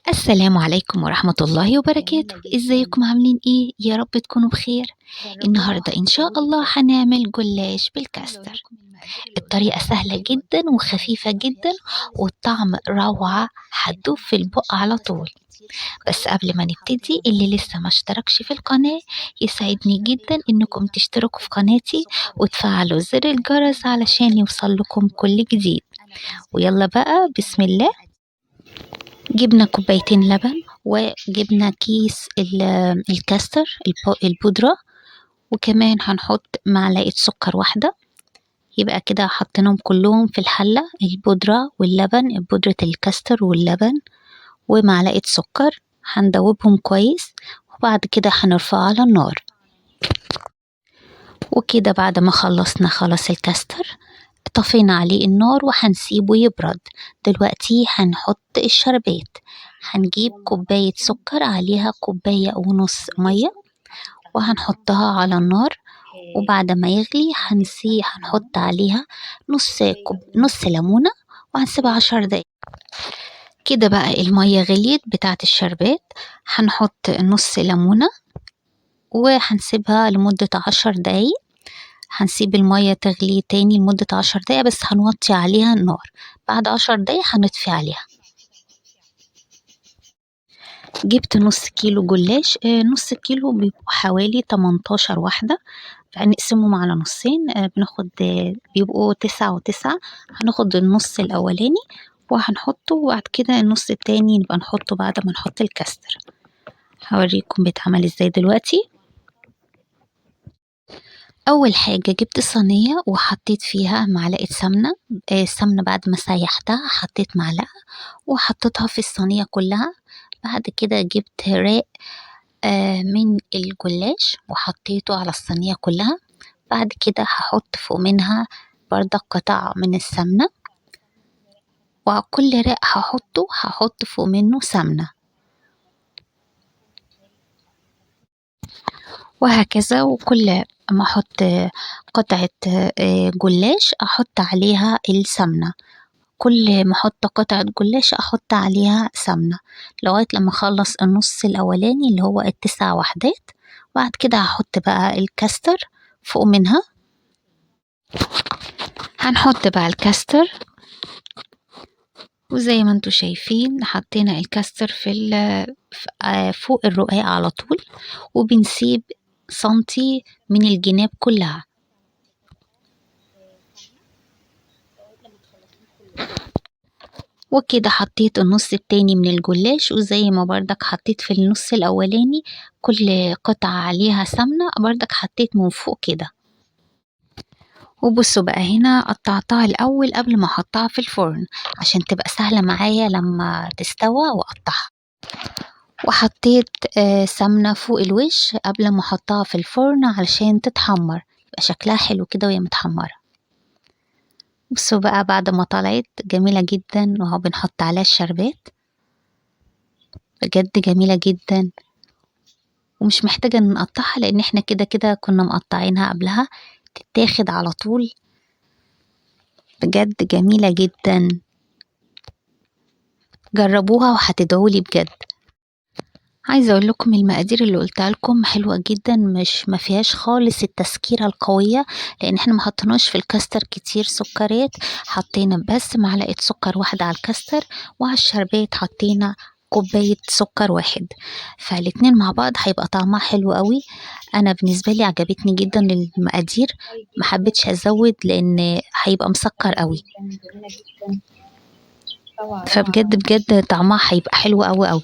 السلام عليكم ورحمة الله جميلة وبركاته. جدًا. ازيكم عاملين ايه؟ يا رب تكونوا بخير. جربوها النهاردة ان شاء وهتدعولي الله بجد. هنعمل جلاش عايزة أقول بالكاستر. لكم المقادير اللي قُلتها الطريقة لكم سهلة حلوة جدا جدًا وخفيفة وما جدا، فيهاش خالص والطعم التسكيرة القوية، روعة، لإن هتدوب إحنا ما في البق حطيناش في على الكاستر طول. كتير بس سكريات، قبل ما نبتدي، حطينا اللي بس لسه ما معلقة اشتركش في سكر القناة الكاستر، وعلى يسعدني الشربات جدا انكم حطينا تشتركوا في كوباية قناتي سكر واحدة، وتفعلوا زر فهيكون الجرس معاكم علشان يوصل طعمها لكم حلو كل أوي. جديد. أنا بالنسبة لي ويلا عجبتني بقى جدًا بسم الله. المقادير. جبنا كوبايتين لبن، وجبنا كيس الكاستر البودرة، وكمان هنحط معلقة سكر واحدة. يبقى كده حطيناهم كلهم في الحلة، البودرة واللبن، بودرة الكاستر واللبن ومعلقة سكر. هندوبهم كويس وبعد كده هنرفعه على النار. وكده بعد ما خلصنا خلاص الكاستر طفينا عليه النار وهنسيبه يبرد. دلوقتي هنحط الشربات. هنجيب كوباية سكر عليها كوباية ونص مية وهنحطها على النار، وبعد ما يغلي هنحط عليها نص ليمونة وهنسيبها 10 دقايق. كده بقى المية غليت بتاعة الشربات، هنحط نص ليمونة وهنسيبها لمدة 10 دقايق. هنسيب المية تغلي تاني لمدة 10 دقايق بس، هنوطي عليها النار. بعد 10 دقايق هنطفي عليها. جبت نص كيلو جلاش، نص كيلو بيبقوا حوالي 18 واحدة، فهنقسمهم على نصين. بيبقوا 9 و9. هناخد النص الأولاني وهنحطه، وبعد كده النص التاني نبقى نحطه بعد ما نحط الكاستر. هوريكم بيتعمل ازاي دلوقتي. أول حاجة جبت صينية وحطيت فيها معلقة سمنة. السمنة بعد ما سيحتها حطيت معلقة وحطيتها في الصينية كلها. بعد كده جبت راق، من الجلاش وحطيته على الصينية كلها. بعد كده هحط فوق منها بردك قطع من السمنة، وكل راق هحطه هحط فوق منه سمنة، وهكذا. وكل ما احط قطعة جلاش احط عليها السمنة، كل ما احط قطعة جلاش احط عليها سمنة لغاية لما اخلص النص الاولاني اللي هو ال9 وحدات. بعد كده هحط بقى الكاستر فوق منها. هنحط بقى الكاستر، وزي ما انتوا شايفين حطينا الكاستر فوق الرقاق على طول، وبنسيب سنتي من الجناب كلها. وكده حطيت النص التاني من الجلاش، وزي ما بردك حطيت في النص الأولاني كل قطعة عليها سمنة بردك حطيت من فوق كده. وبصوا بقى هنا قطعتها الأول قبل ما أحطها في الفرن عشان تبقى سهلة معايا لما تستوى وأقطعها. وحطيت سمنة فوق الوش قبل ما أحطها في الفرن علشان تتحمر، يبقى شكلها حلو كده وهي متحمرة. بصوا بقى بعد ما طلعت جميلة جدا، وهو بنحط عليها الشربات، بجد جميلة جدا، ومش محتاجة ان نقطعها لان احنا كده كده كنا مقطعينها قبلها، تتاخد على طول. بجد جميلة جدا، جربوها وهتدعولي بجد. عايزة اقول لكم المقادير اللي قلتها لكم حلوة جدا، مش ما فيهاش خالص التسكيرة القوية، لان احنا ما حطيناش في الكاستر كتير سكريات، حطينا بس معلقة سكر واحدة على الكاستر، وعلى الشربات حطينا كوباية سكر واحد، فالاتنين مع بعض هيبقى طعمها حلو قوي. انا بالنسبة لي عجبتني جدا المقادير، ما حبيتش ازود لان هيبقى مسكر قوي، فبجد بجد طعمها هيبقى حلو قوي قوي.